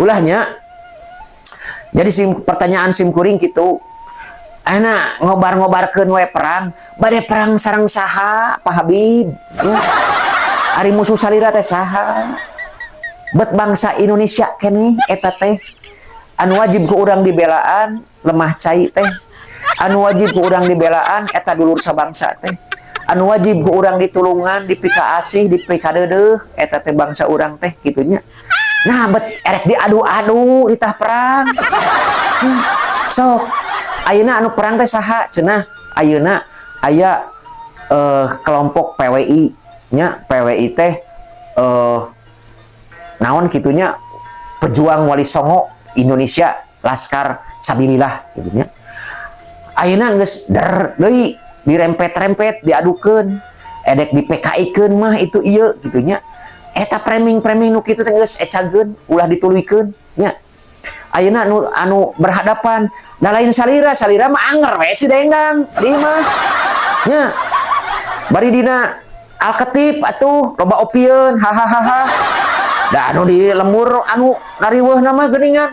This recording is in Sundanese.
Ulahnya. Jadi sim, pertanyaan sim kuring gitu. Ayeuna ngobar-ngobarkeun we perang, bade perang sareng saha, Pak Habib? Ya. Ari musuh salira teh saha? Bet bangsa Indonesia keneh eta teh. Anu wajib ku urang dibelaan lemah cai teh. Anu wajib ku urang dibelaan eta dulur sabangsa teh. Anu wajib ku urang ditulungan, dipikaasih, dipikadeudeuh eta teh bangsa urang teh kitunya. Nah, bet erek diadu-adu ditah perang. Sok ayeuna anu perang teh saha cenah? Ayeuna aya kelompok PWI nya. PWI teh naon kitunya, Pejuang Wali Songo Indonesia Laskar Sabilillah gitu nya. Ayeuna geus der deui dirempet-rempet, diadukeun edek di PKI-keun mah itu ieu gitu nya. Eta framing-framing nu kitu teh geus ecageun, ulah dituluykeun nya. Ayeuna anu berhadapan da lain salira. Salira mah anger we si dengdang di mah nya, bari dina alketip atuh loba opieun, hahaha. Da anu di lembur anu nariweuh nama geuningan.